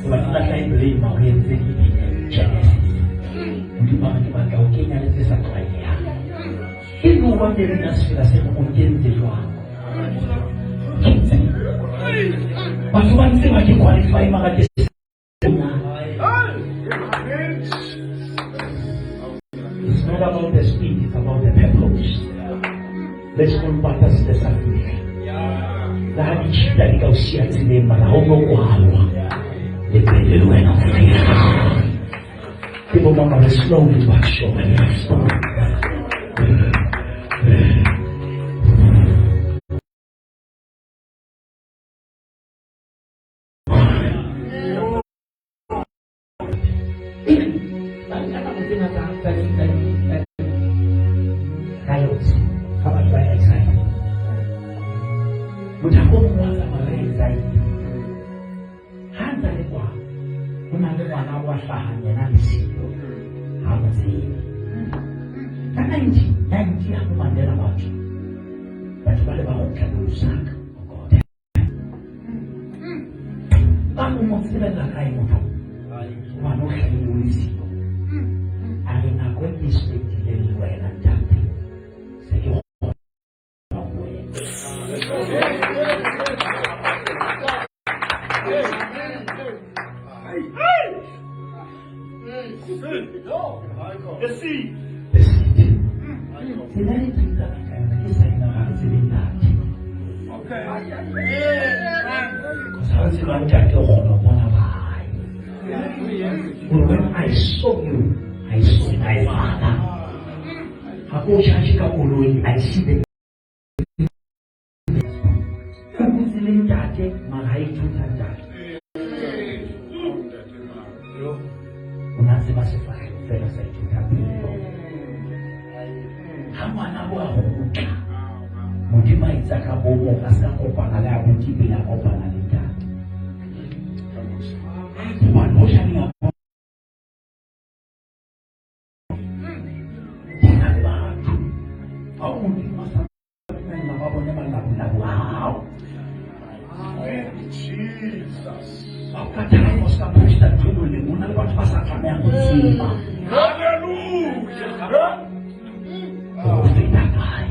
[SPEAKER 1] Hoba ke batla e blame ho entse ke Genesis. Modimo a re ke batla ho kenya le tse sa tlwaelehang. Ke Noe ne bina sefela se re o kentse jwang. Kentse. Batho ba ntse ba ke qualify mara ke It's not about the speed, it's about the purpose. Let's go pata se sa fihla. Le ha ditšhita di ka o siya tseleng mara ha o no kwalwa. Le pele le wena o fihla. Ke bo mang ba slowly but surely. Ba nka nako tse ngata tsa di tsa di tsa di riots ga batho ba exile. Motho o mongwe wa tsamaya re exile. Ha ntse a le kwa ho na le ngwana wa hlahang yena le siyo ha mo tsebe. Ka 1990 ha bo Mandela batho batho ba le ba kgutla ko Lusaka. Oh God. Ba mo mo tsebella kae motho? Ngwana o hlahile o le siyo. A re nako e ke e spendileng le wena ntate se ke kgona ho wena.
[SPEAKER 3] The seed.
[SPEAKER 1] The seed. Tsela e thutana ka yona ke saena ga re tsebe ntate. Because ha re tseba ntate o kgona ho bona bae. Gore when I saw you, I saw my father. Ha ko charge ka koloi, I see the o botse le ntate mara ha ithuta ntate. O na tseba sefahleho fela sa ithuta pele. Ha ngwana bo a kgutla, Modimo a etsa ka bomo a sa kopana le abuti pele a kopana le ntate. Hobane ho tjha Ho na le batho bao Modimo a sa dumella ba bone malabolabu a hao. Ba o ka thaba o ska posta ntho e molemo. Ho na le batho ba sa tlamehang ho tseba. Hore o feta kae.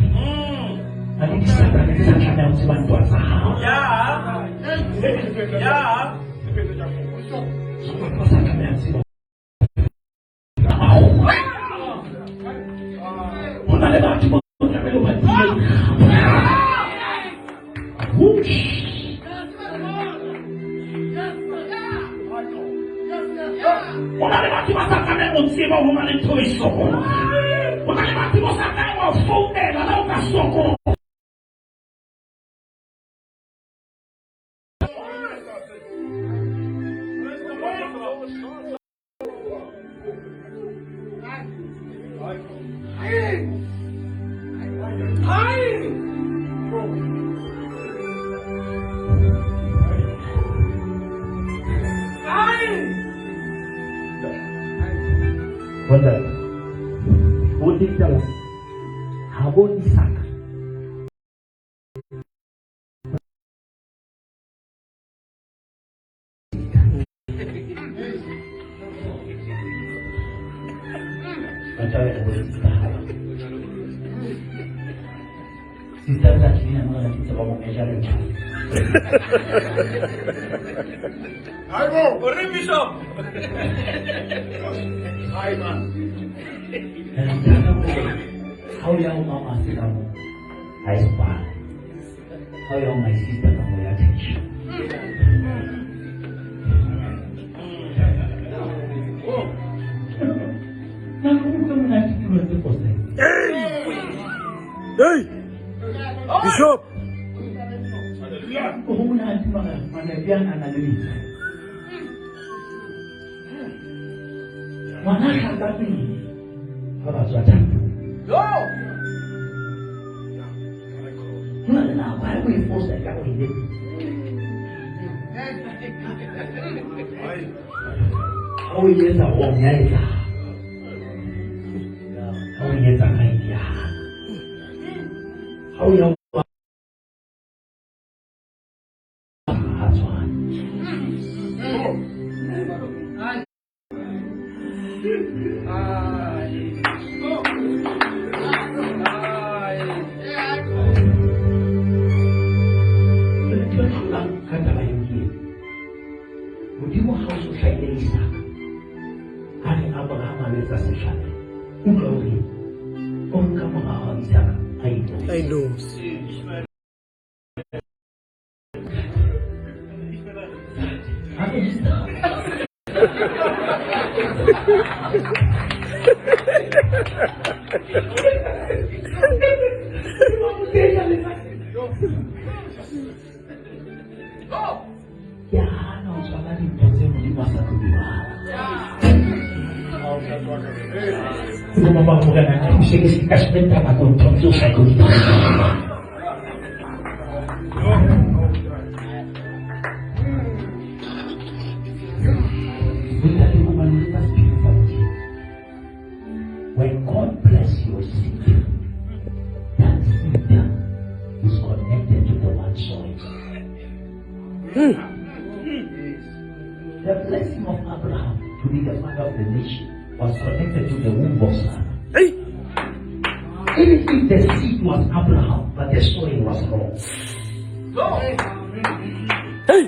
[SPEAKER 1] Na le disatane tse sa tlamehang ho tseba ntwa tsa hao. Batho ba sa tlamehang ho tseba. Ho na le batho ba tlamehile ba time Ho na le batho ba sa tlamehang ho tseba ho na le ntho e sokola. Ho na le batho ba sa tlamehang ho founela le o ka sokola. Wonder. O teng ha bo Isaka. Sister tla tlina mo la tseba mo meja le tjha.
[SPEAKER 2] Hayibo,
[SPEAKER 3] O re bishop.
[SPEAKER 2] hayi man.
[SPEAKER 1] Ha o ya ho mama se ka mo. Ha e spara. Ha o ya ho my sister ka mo ya attention. Na go utlwa monate dilo tse fosahetseng.
[SPEAKER 3] Hey! Bishop.
[SPEAKER 1] Go monate mara manabi a na le metsi. Ngwana a hlapa pele ga ba tswa thapong. Ho na le nako ha o e fosa e ka o e lebe. Ha o e etsa wrong ya etsahala. Ha o e etsa right ya hana. Ha o ya ha tshwane. Ntho e hlolang ka taba eo ke ena. Modimo ha o so hlahile Isaka, a re Abrahama a lo etsa sehlabelo. Utlwa o reng? O nka mora wa Isaka a
[SPEAKER 3] I knows.
[SPEAKER 1] A re Isaka. Ke hana ho tshwara dintho tse Modimo a sa tlo di bala. Ke mama morena a thuse ke se ka spenda nako nthong tseo sa tlo di bala. Bontate bo ba le ka sephiri sa Modimo. When God bless your seed, that seed is connected to the one soil. The blessing of Abraham to be the father of the nation was connected to the womb of Sarah.
[SPEAKER 3] Hey.
[SPEAKER 1] Even if the seed was Abraham, but the soil was wrong.
[SPEAKER 3] Hey.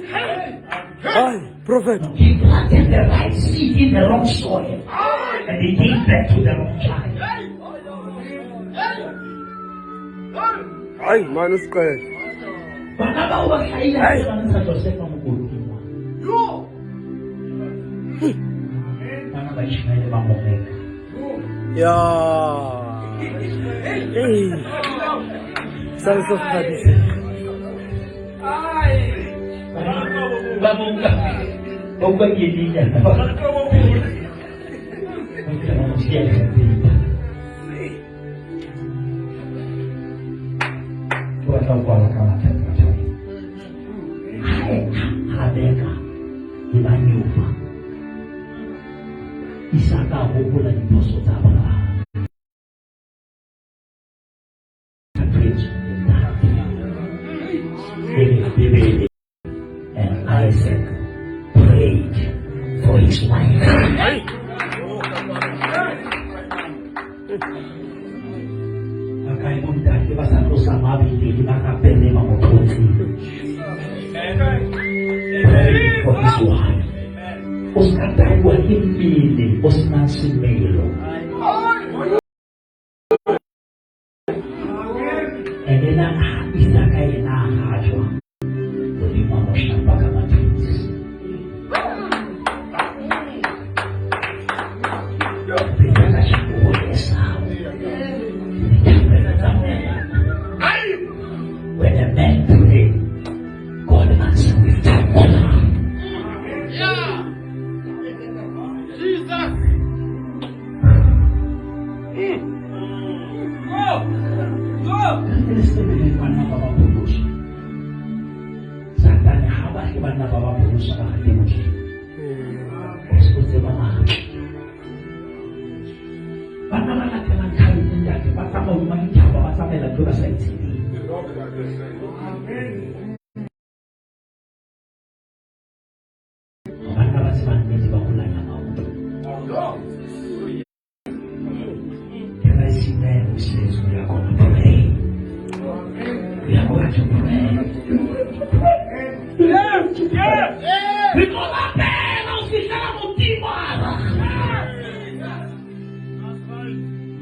[SPEAKER 3] Hi, prophet.
[SPEAKER 1] He planted the right seed in the wrong soil, and he gave birth to the wrong child.
[SPEAKER 3] Hayi man usiqede.
[SPEAKER 1] Bana bao ba hlahile ha ba ntsha Josefa mokoting wa. Bana ba Ishmaele ba mo reka.
[SPEAKER 3] Ya. Hey. Sons of tradition.
[SPEAKER 1] Ba mo nka ba utlwa ke Elia. Ba fihla ba mo siya Egepeta. Ke batla ho kwala ka mathata a thabeng. Ha Rebeka e ba nyopa. Isaka a hopola diphoso tsa Abraham. Praise ntate. Bibele. And Isaac prayed for his wife. Ba kae bontate ba sa tlosa mabele ba rapelle ba mo thotseng. Pray for his wife. O ska taiwa ke mmele o senang semelo. And then Isaka yena a gajwa. Modimo a mo shapa ka ma-twins. Rebeka Jakobo le Esau. Dithapelo tsa bona. When a man pray, God answer with thunder.
[SPEAKER 2] Jesus.
[SPEAKER 1] Re le sebele banna ba ba pholosa. Satane ha batle banna ba ba pholosa ba rate Modimo. O tseba matla. Banna ba latelang kgabe ntate ba tsamaya hodima dithaba ba tsamaela ntho ba sa e tsebeng. Banna ba tsebang nnete ba hulanya maoto. Can I see man who says we are going to pray? We are going to pray. We are going to pray. Re tlo rapela ho fihlela Modimo a re.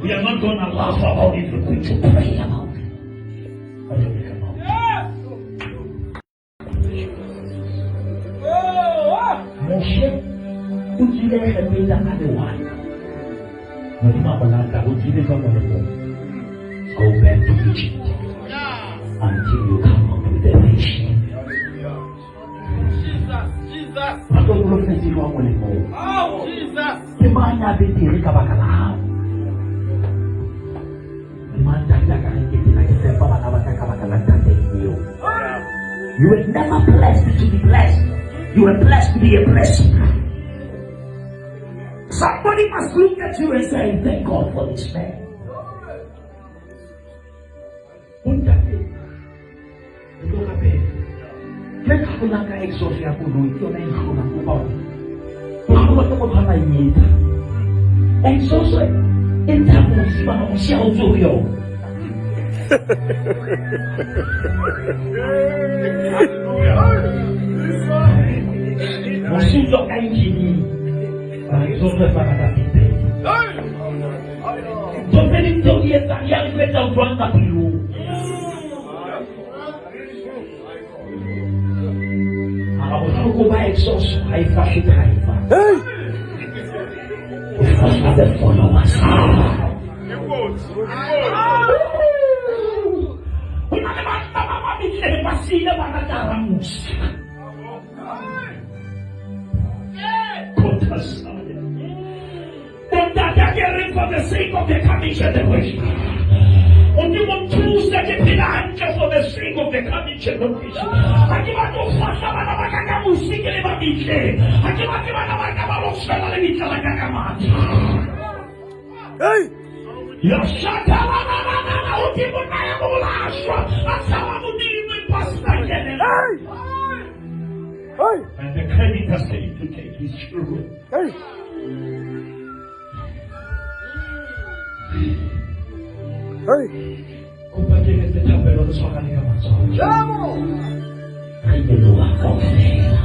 [SPEAKER 1] We are not going to laugh about it. We're going to pray about it. What do we come out? Moshe o tswile Egepeta a le one. Modimo a mo lata o tswile jwang o le mong. Go back to Egypt until you come out with a nation.
[SPEAKER 2] Jesus. Jesus.
[SPEAKER 1] Ba tlo holofetse jwang o le mong.
[SPEAKER 2] Oh, Jesus.
[SPEAKER 1] Ke mang ya betere ka baka la hao? Ke mang ntate a ka reng ke tena ke fepa bana ba ka ka baka la ntate eo? You were never blessed to be blessed. You were blessed to be a blessing. Somebody must look at you and say, thank God for this man. Bontate, re tlo rapela. Ke tlholang ka exhaust ya koloi ke yona e hlolang kopa hore o hlolwa ke motho a na e etsa. Exhaust e ntsha mosi mara mosi ha o tswe ho yona. Mosi o tswa ka engineeng. Mara exhaust e fana ka feedback. Ntho tse ding tseo di etsang ya re jwetsa o jwang ka pelong. Mara bohloko ba exhaust ha e fahle driver.
[SPEAKER 3] Hey!
[SPEAKER 1] O fahla the followers. Ho na le banna ba mabitleng ba siile bana ka hara mosi. Khothasaya. Bontate a ke reng for the sake of the coming generation. Modimo nthuse ke phela hantle for the sake of the coming generation. Ha ke batle ho fahla bana ba ka ka mosi ke le mabitleng. Ha ke batle bana ba ka ba lo tshwela lebitla la ka ka matla.
[SPEAKER 3] Hey!
[SPEAKER 1] Ya shatalanana o ke monna ya molashwa a tshaba Modimo empa a sena kelello.
[SPEAKER 3] Hey! Hey!
[SPEAKER 1] And the creditor said to take his children.
[SPEAKER 3] Hey! Hey!
[SPEAKER 1] Kopa ke etse thapelo re tshwarane ka matsoho. Re nyoloha kaofela.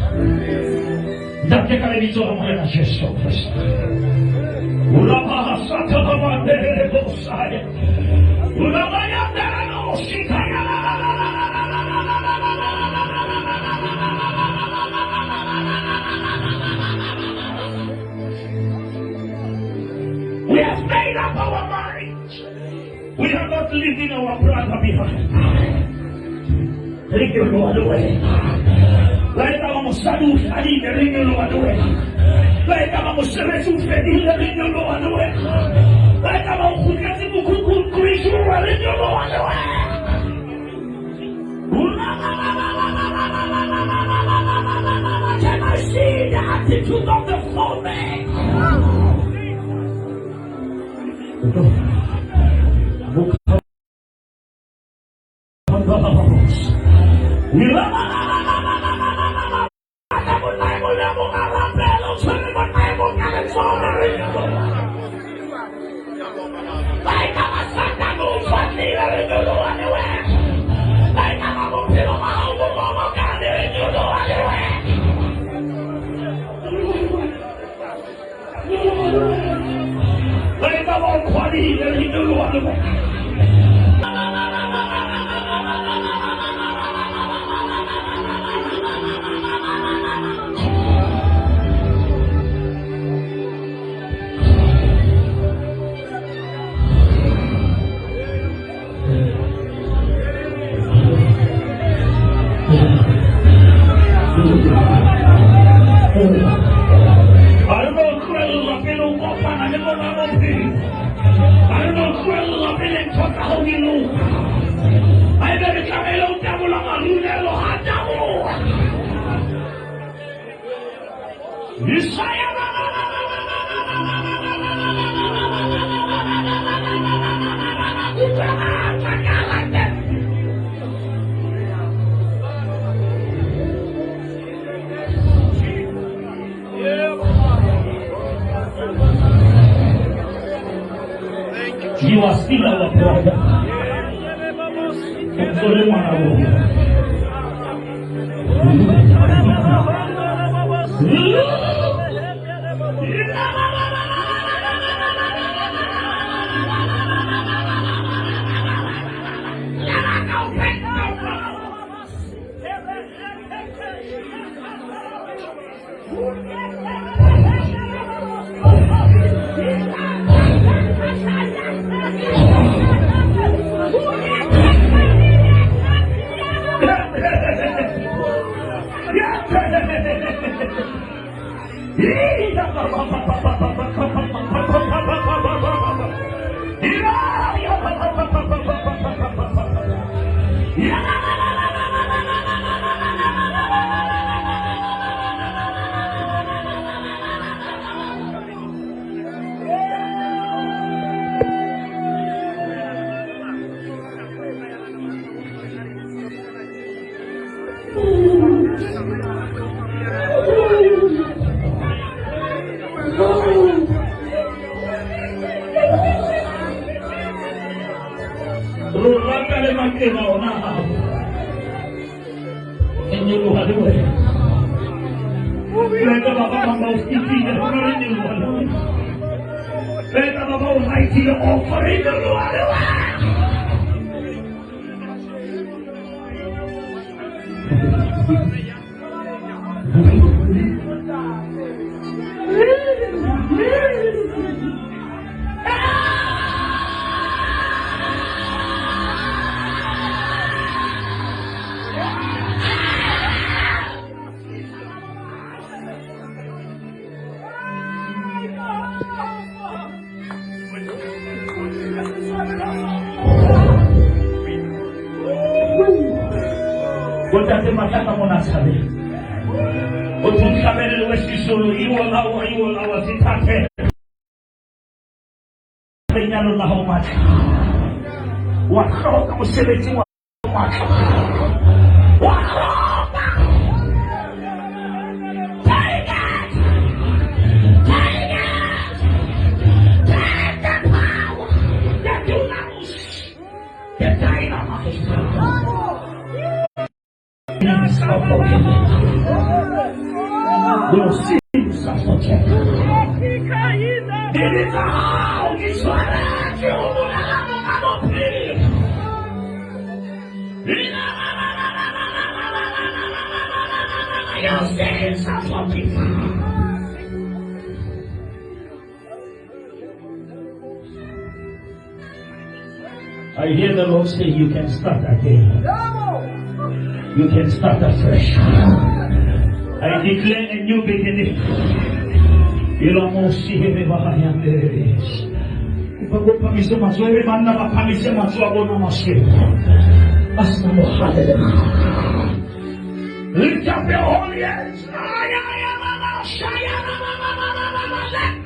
[SPEAKER 1] Ntate ka lebitso la Morena Jesu Kriste. Ulabasatababanderebosaya. Ulabayanderenosikaya. We have made up our minds. We are not leaving our brother behind. Re nyoloha le wena. La ekaba mosadi o hladile, re nyoloha le wena. La ekaba mosebetsi o fedile, re nyoloha le wena. La ekaba o kgutletse mokhukhung Krisua, re nyoloha le wena. Can I see the attitude of the foreman? A re no tlohella pele o kopana le monga bophelo. A re no tlohella pele ntho tsa hao di loka. Haebe re tlamehile ho tabola marulelo, ha taboha. Isaiah You are still our brother. O le ngwana rona. Rona le maqeba ona hao. Re nyoloha le wena. Le ka ba ba bang ba o skipile, rona re nyoloha le wena. Le ka ba ba o write-ile off, re nyoloha le wena. Botate mathata mona tshabeng. Uthi umhlabeleli wesizulu iwo lawo iwo lawo sithathe lenyalo la hao matla. Wa hloka mosebetsing wa matla. Wa hloka. Take it. Take it. Take the power. The dunamis. The dynamite. Your sins are forgiven. Dibe tsa hao di tshwaretswe ho bolela monga bophelo. Your sins are forgiven. I hear the Lord say you can start again. You can start afresh. I declare a new beginning. Kopa matsoho ebe banna ba phamise matsoho a bona mashego. Ba sena mogale. Lift up your holy hands. Let